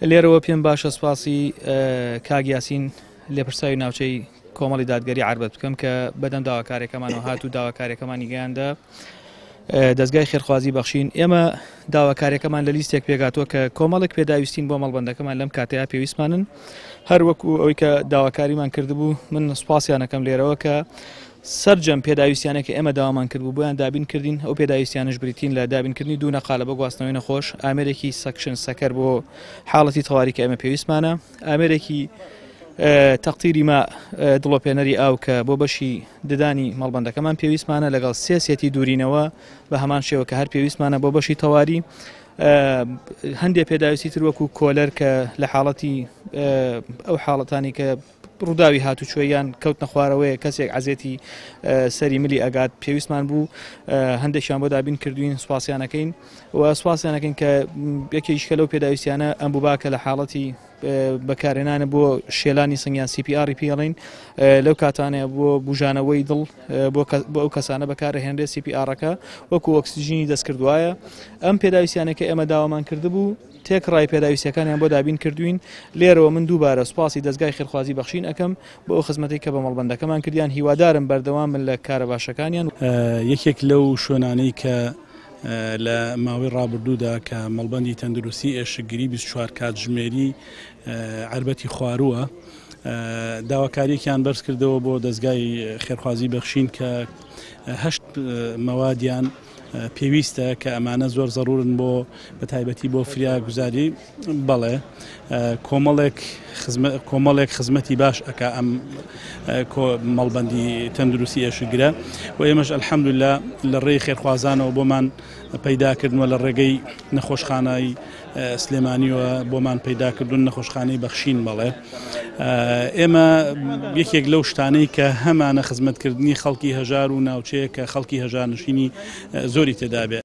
لێرەوە پێم باشە سوپاسی کاک یاسین لێپرساوی ناوچەی کۆمەڵی دادگەری عەربەت بکەم کە بەدەم داواکارێکەمانەوە هات و داواکارێکەمانی گەیاندە دەستگای خێرخوازی بەخشین. ئێمە داواکاریەکەمان لە لیستێک پێکهاتووە کە کۆمەڵێک پێداویستین بۆ مەڵبەندەکەمان لەم کاتەیە پێویستمانن. هەر وەکو ئەوەی کە داواکاریمان کردبوو من سوپاسیانەکەم لێرەوە کە سەرجەم پێداویستیانێک کە ئێمە داوامان کردبوو بۆیان دابین کردین. ئەو پێداویستیانەش بریتین لە دابینکردنی دوو نەقالە بۆ گواستنەوەی نەخۆش، ئامێرێکی suction sucker بۆ حاڵەتی تەواری کە ئێمە پێویستمانە، ئامێرێکی تەقتیری ما دڵۆپێنەری ئاو کە بۆ بەشی ددانی مەڵبەندەکەمان پێویستمانە، لەگەڵ سێ سێتی دوورینەوە بە هەمان شێوە کە هەر پێویستمانە بۆ بەشی تەواری. هەندێک پێداویستی تر وەکو کۆلەر کە لە حاڵەتی ئەو حاڵەتانی کە ڕووداوی هاتوچۆ یان کەوتنە خوارەوەیە کەسێک عەزێتی سەری ملی ئەگات پێویستمان بوو هەندێکیان بۆ دابین کردوین سوپاسیانەکەین و سوپاسیانەکەین کە یەکێکیش کە لەو پێداویستیانە ئەمبوباکە لە حاڵەتی بەکارهێنانە بۆ شێلانی سنگیان CPR پێڵین لەو کاتانەیە بۆ بژانەوەی دڵ بۆ ئەو کەسانە بەکارهێنرێ CPR ەکە وەکو ئۆکسجینی دەستکردوایە ئەم پێداویستیانەکە ئێمە داوامان کردبوو تێکڕای پێداویستیەکانیان بۆ دابین کردوین، لێرەوە من دووبارە سوپاسی دەزگای خێرخوازی بەخشین ئەکەم بۆ ئەو خزمەتەی کە بە مەڵبەندەکەمان کردیان، هیوادارم بەردەوام بن لە کارە باشەکانیان. یەکێک لەو شوێنانەی کە لە ماوەی ڕابردوودا کە مەڵبەندی تەندروستی ئێشکگری 24 کاتژمێری عەربەتی خوارووە داواکاریەکیان بەرز کردەوە بۆ دەزگای خێرخوازی بەخشین کە هەشت مەوادیان پێویستە کە ئەمانە زۆر زەرورن بۆ بە تایبەتی بۆ فریاگوزاری بەڵێ کۆمەڵێک کۆمەڵێک خزمەتی باش ئەک ئەم مەڵبندی تەندروستی ئێشگرە و ئێمەش ئەلحەمدللا لە ڕێی خێرخوازانەوە بۆمان پەیداکردنوە لە ڕێگەی نەخۆشخانای سلێمانیوە بۆمان پەیداکردون نەخۆشخانەی بەخشین بەڵێ ئێمە یەکێک لەو شتانەی کە هەمانە خزمەتکردنی خەڵکی هەژار و ناوچەیە کە خەڵکی هەژارنشینی زۆری تێدابێ.